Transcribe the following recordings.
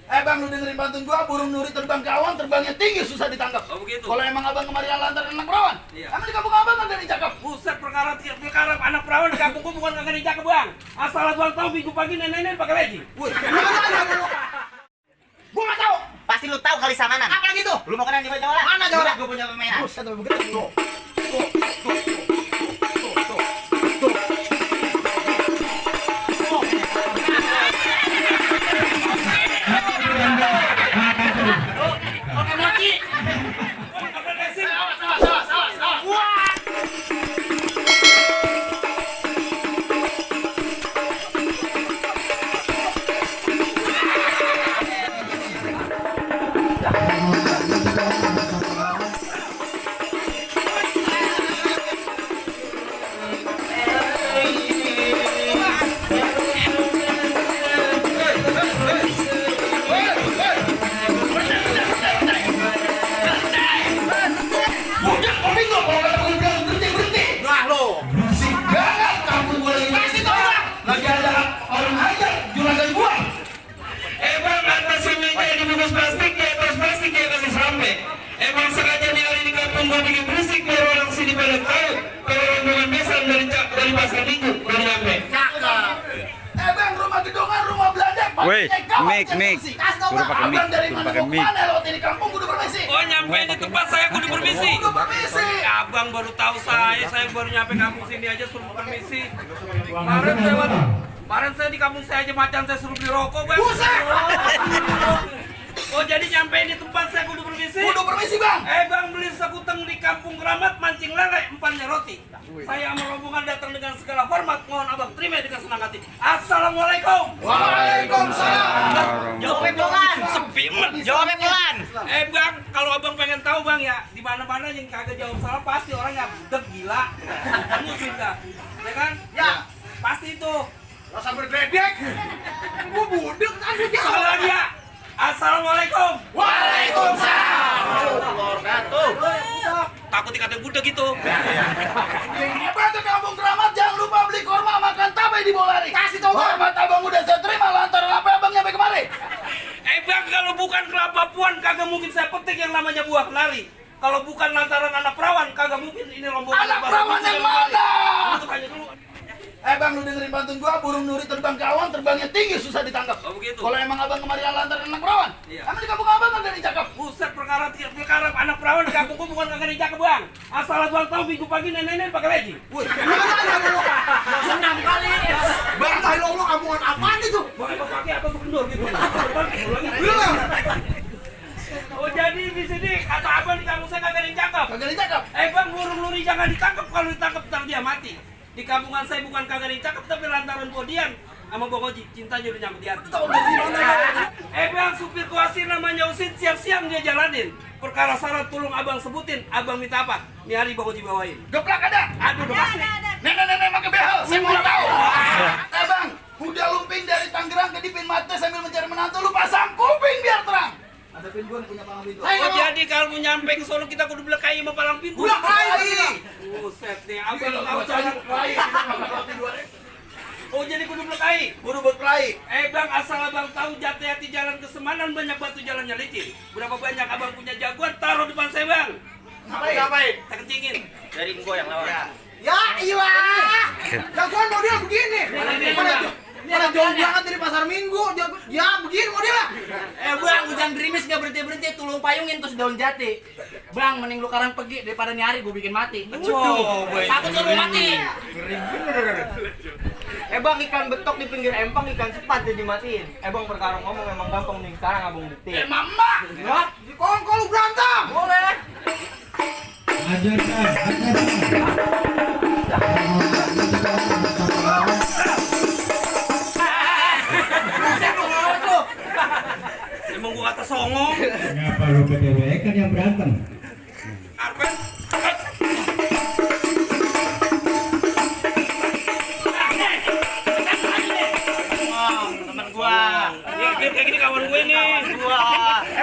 Bang, lu dengerin pantun gua, burung nuri terbang ke awan, terbangnya tinggi susah ditangkap. Oh begitu. Kalau emang abang kemarin lantaran anak perawan, Iya. emang di kampung abang kagak dicakap. Buset, perkara anak perawan di kampung gua bukan kagak dicakap, Bang. Asal abang tahu minggu pagi nenek-nenek pakai legging. Woi, gua nggak tahu. Pasti lu tahu kali samanan. Apa lagi tuh? Lu mau kenal di Jawa? Mana Jawa? Gua punya permainan. Buset, tapi begitu tuh. Emang sengaja nih hari di kampung gua bikin berisik biar orang sini pada tahu kalau rombongan besan dari pasar minggu baru nyampe. Bang, rumah gedongan, rumah Belanda. Woi, mic. Kasih tau Kudu bang, pakai mic, abang dari kudu mana pakai mau mic. kemana lewat ini kampung kudu permisi. Oh nyampe di tempat saya kudu permisi. Kudu permisi. Abang baru tahu saya baru nyampe kampung sini aja suruh permisi. Kemarin saya di kampung saya aja macan saya suruh beli rokok, Bang. Buset. Oh jadi nyampe di tempat saya kudu permisi. Kudu permisi bang. Bang beli sekuteng di kampung Keramat mancing lele empatnya roti. Saya sama rombongan datang dengan segala hormat, mohon abang terima dengan senang hati. Assalamualaikum. Waalaikumsalam. Jawabnya pelan. Sepi mat. Jawabnya pelan. Bang, kalau abang pengen tahu bang ya, di mana-mana yang kagak jawab salah pasti orangnya deg gila. Kamu sudah, ya kan? Ya. Pasti itu. Rasa bergledek. Gua budek kan dia. Salah dia. Assalamualaikum. Waalaikumsalam. Takut dikatain budak gitu. Hebat ke kampung Keramat, jangan lupa beli korma makan tabai di Bolari. Kasih tau hormat abang udah saya terima lantaran apa abang nyampe kemari. Bang, kalau bukan kelapa puan kagak mungkin saya petik yang namanya buah kenari. Kalau bukan lantaran anak perawan kagak mungkin ini rombongan. Anak perawan yang mana? Untuk aja dulu. Bang, lu dengerin pantun gua, burung nuri terbang ke awan, terbangnya tinggi susah ditangkap. Oh begitu. Kalau emang abang kemarin lantaran anak perawan, Iya. emang di kampung abang kagak dicakap. Buset, perkara anak perawan di kampung gua bukan kagak dicakap, Bang. Asal abang tahu minggu pagi nenek-nenek pakai legging. Woi, Senang kali. bang, lo kampungan apaan itu? Pakai pakai apa tuh kendor gitu. Oh jadi di sini kata abang di kampung saya kagak dicakap. Kagak dicakap. Bang, burung nuri jangan ditangkap, kalau ditangkap ntar dia mati. Di kampungan saya bukan kagak dicakap tapi lantaran podian sama Bang Oji cintanya udah nyampe di hati. Tahu dari mana? Bang, supir kuasir namanya Usin siang-siang dia jalanin. Perkara syarat tolong abang sebutin, abang minta apa? Nih hari Bang Oji bawain. Geplak ada. Aduh, udah pasti. Nenek pakai behel, saya mau tahu. Bang, kuda lumping dari Tangerang ke Dipin Mate sambil mencari menantu, lu pasang kuping biar terang. Ada pin gua punya palang pintu. Oh jadi kalau mau nyampe ke Solo kita kudu belah kayu sama palang pintu. Udah lagi. Buset nih, abang tahu Cari cara. Oh jadi kudu belah kayu. Kudu berkelahi. Bang, asal abang tahu Jati-Hati jalan ke Semanan banyak batu jalannya licin. Berapa banyak abang punya jagoan taruh depan saya, Bang. Ngapain? Saya kencingin. Dari gua yang lawan. Ya iyalah. Jagoan model begini. Mana jauh banget dari pasar Minggu. Ya begini modelnya. Bang, hujan gerimis gak berhenti-berhenti, tulung payungin terus daun jati. Bang, mending lu karang pergi daripada nyari gue bikin mati. Wow, baik. Takut lu mati. Bang, ikan betok di pinggir empang, ikan cepat jadi dimatiin. Bang, perkara ngomong emang gampang nih, sekarang abang buktiin. Mama. What? Di kongkol lu berantem. Boleh. Emang gua kata songong. Kenapa lu PTW kan yang berantem? Arpen. Temen gua. Kayak gini kawan gue nih.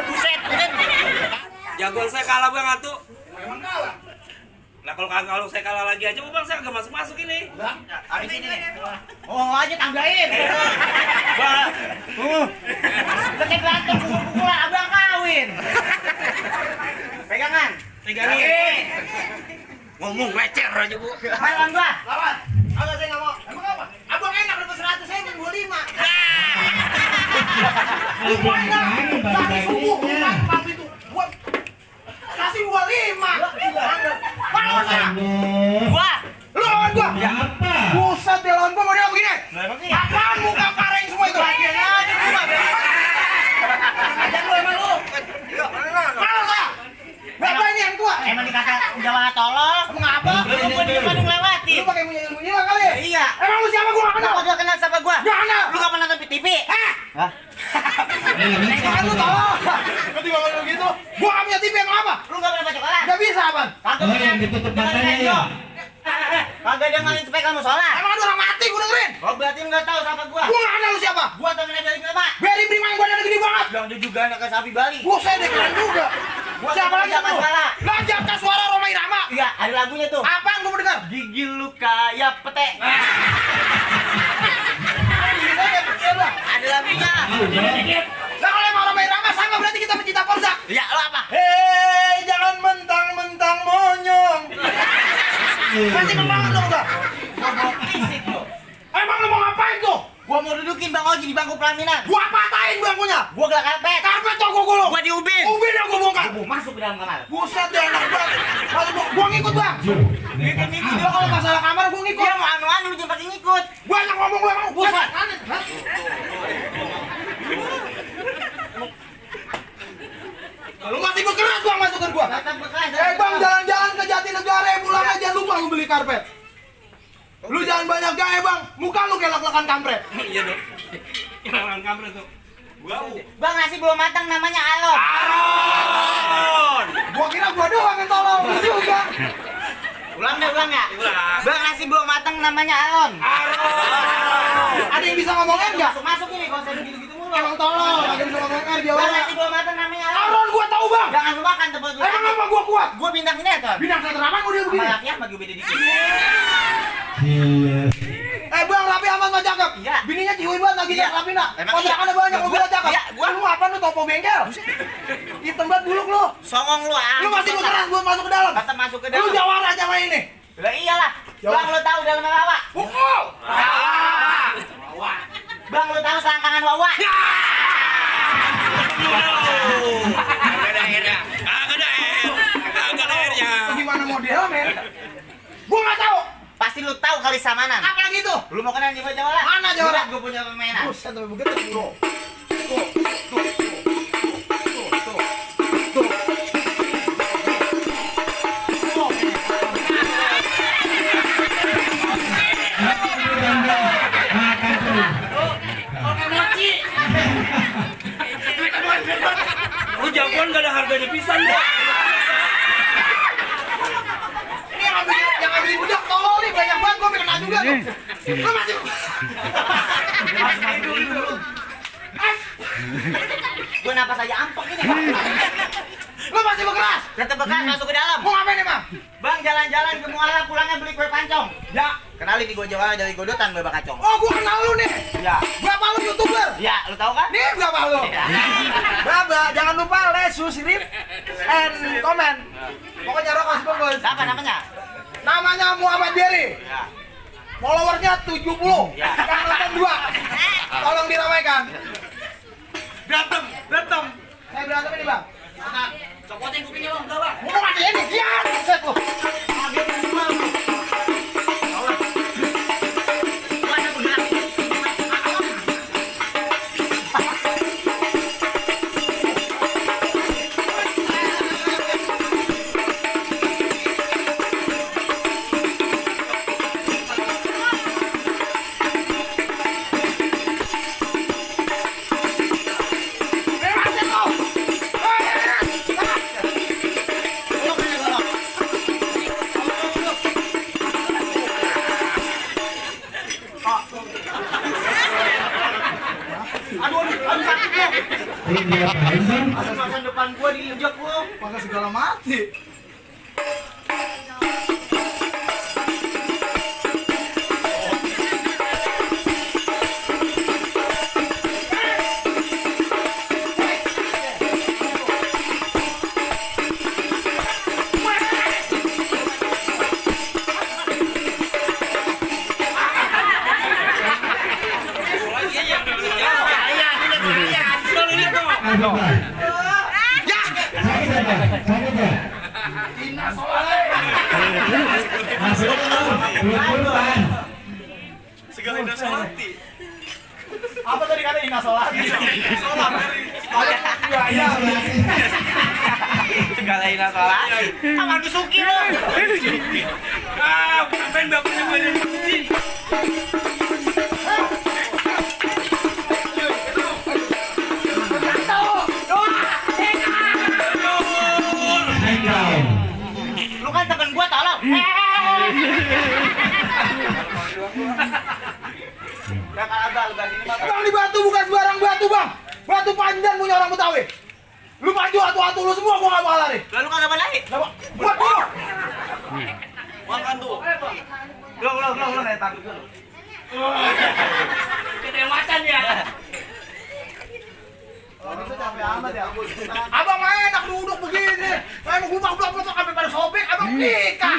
Buset, ini. Jagoan saya kalah Bang atuh. Emang kalah. Nah kalau saya kalah lagi aja Bang saya agak masuk ini. Habis ini nih. Oh aja tanggain. Lagi berantem pukul-pukulan abang kawin. Pegangan. Pegangin. Ngomong lecer aja bu. Malam gua. Lawan. Agak saya nggak mau. Emang apa? Abang enak dapat 100, saya main 25. Tadi subuh bukan papi itu. Gua kasih 25. Mana saya? Gua. Lu lawan gua. Apa? Buset, dia lawan gua model begini. Emang iya. Apaan muka kareng semua itu? Lagian aja gua. Ajar lu emang lu. Mana saya? Berapa ini yang tua? Emang dikata udah lah tolong. Emang apa? Lu gua di depan ngelewatin. Lu pakai ilmu nyilang kali? Iya. Emang lu siapa? Gua nggak kenal. Kenapa dia kenal sama gua? Nggak kenal. Lu kapan nonton TV? Hah? Kan lu tolong. Nanti kalau lu gitu, gua nggak punya TV emang apa? Lu gak pernah baca Quran? Nggak bisa apaan? Kagak Oh, yang ditutup matanya ya? Kagak dengerin supaya kamu sholat. Emang ada orang mati gua dengerin. Oh berarti lu gak tahu siapa gua? Gua nggak kenal lu siapa. Gua temennya dari Prima. Beri Prima yang badannya gede banget. Yang dia juga anak sapi Bali. Buset, dia keren juga. Siapa lagi Jaka lu? Suara. Jaka Suara Roma Irama. Iya, ada lagunya tuh. Apaan gua mau dengar? Gigi lu kayak pete. Ada lagunya. Lah kalau emang Roma Irama sama berarti kita pencinta Polzak. Iya, lu apa? Hei, jangan mentang-mentang monyong. Masih kemangan dong gua. Gua bawa fisik lu. Emang lu mau ngapain tuh? Gua mau dudukin Bang Oji di bangku pelaminan. Gua patahin bangkunya. Gua gelak karpet. Karpet tuh gua gulung. Gua diubin. Ubin yang gua bongkar. Gua masuk ke dalam kamar. Buset deh enak banget. Masuk gua ngikut bang. Ngikut-ngikut Dia kalau masalah kamar gua ngikut. Dia mau anu-anu lu jangan pakai ngikut. Gua yang ngomong lu emang buset. Lu masih berkeras bang masukin gua. Kata bekas. Bang jalan-jalan ke Jatinegara pulang aja lupa lu beli karpet. Lu jangan banyak gaya bang. Muka lu kayak lek-lekan kampret. Iya dong. Yang kampret tuh. Bang nasi belum matang namanya alon. Aron. Gua kira gua doang yang tolong lu juga. Ulang deh, ulang ya. Ulang. Bang nasi belum matang namanya alon. Ada yang bisa ngomongin enggak? Masuk ini kalau saya gitu-gitu mulu. Emang tolong, ada yang bisa ngomongin dia Bang orang. nasi belum matang namanya alon. Aron gua tahu bang. Jangan lu makan tempat lu. Emang apa gua kuat? Gua bintang sinetron. Bintang sinetron mau dia Sama begini. laki bagi beda dikit. Iya. Bang Rapi aman mah cakep. Iya. Bininya cihuin banget lagi Iya. Rapi nak. Emang Kontrakannya iya. banyak, mobilnya cakep. Iya, gua- Lu apa lu topo bengkel? Hitam banget buluk lu. Songong lu ah. Lu masih berkeras buat masuk ke dalam. Kata masuk ke Lu dalam. jawara aja main ini. Lah iyalah. Jawab. Bang lu tahu dalam lawa. Pukul. Bang lu tahu selangkangan wawa. Kagak ada airnya. Kagak ada air. Kagak ada airnya. Gimana model men? Gua nggak tahu. Pasti lu tahu kali samanan. Apa lagi itu? Lu mau kenal di Jawara? Mana Jawara? Gua punya permainan. Buset, tapi begitu bro. Tuh. Makan terus. Lu jagoan gak ada harganya pisan ya. Ini yang ambil budak tolol nih banyak banget gua pengen juga tuh. Lu masih Gua napas aja ampek ini. lu masih berkeras. Tetep bekas masuk ke dalam. Mau ngapain nih, Bang? Bang jalan-jalan ke Muara pulangnya beli kue pancong. Ya. Kenali di gua Jawara dari Godotan gue bakacong. Oh, gua kenal lu nih. Ya. Berapa lu YouTuber? Ya, lu tahu kan? Nih berapa lu? Berapa? Jangan lupa like, subscribe, and comment. Pokoknya rokok sebungkus. Siapa namanya? Namanya Muhammad Berry. Ya. Followernya 70. Ya. Yang nonton 2. Tolong diramaikan. Berantem. Saya berantem ini, Bang. Copotin kupingnya bang, udah bang. Mau mati ini. Kian. Set lu. Ini diapain bang? Masa depan gua diinjak lu. Pakai segala mati. Sakit bang. Sakit bang. Sakit bang. Ina solate. Masuk puluhan. Segala indah solati. Apa tadi kata Ina solate? Iya, Segala ina salah. Aman disuki lu. Ah, ngapain bapaknya gue dari sini? naik down. Lu kan temen gua tolong. Bang, di batu bukan sembarang batu, Bang. Batu panjang punya orang Betawi. Lu maju atu-atu lu semua gua enggak bakal lari. Lalu kagak balik. Buat dulu. Makan tuh. Lo nih takut dulu. Gede macan ya. Abang main enak duduk begini. Main gubak-gubak sampai pada sobek, abang nikah.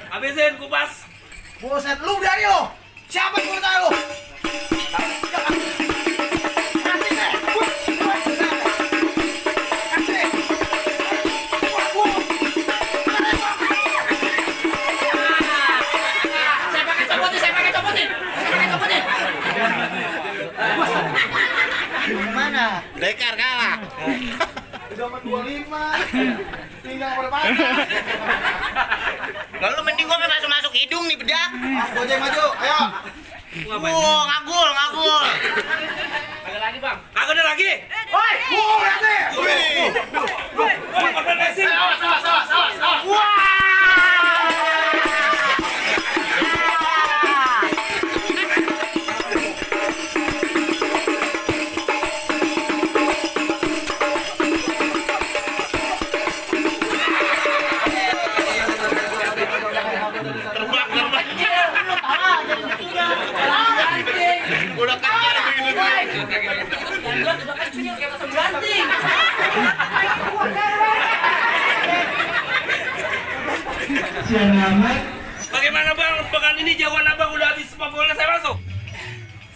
Habisin kupas. Buset, lu dari lo. Siapa yang mau tanya lu? Kasih deh. Kasih. Saya pakai copotin. Mana? Dekar kalah. Udah sama 25. Tinggal pada pagi. Lalu mending gua masuk hidung nih bedak. Mas Gojek maju, ayo. Ngagul. Ada lagi, Bang. Kagak ada lagi. Woi, berarti. Korban racing. Udah kecil begini. Udah kecil kayak pasang ganting. Siang amat. Bagaimana Bang? Pekan ini jawaban Abang udah habis semua, boleh saya masuk?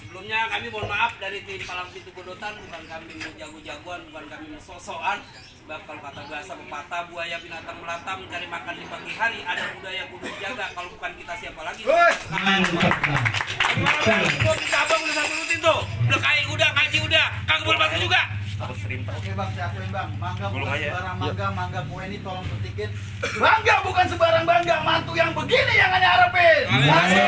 Sebelumnya kami mohon maaf dari tim Palang Pintu Godotan, bukan kami mau jago-jagoan, bukan kami mau sosokan. Sebab kalau kata bahasa pepatah, buaya binatang melata mencari makan di pagi hari, ada budaya kudu dijaga. Kalau bukan kita siapa lagi? Mantap bang. Gimana Bang? Kok bisa Abang udah satu rutin tuh? Udah kai udah, ngaji udah, kagak boleh masuk juga. Oke Bang, saya akuin Bang. Mangga bukan sembarang mangga gue ini tolong petikin. Bangga bukan sembarang bangga, mantu yang begini yang hanya harapin. Amin.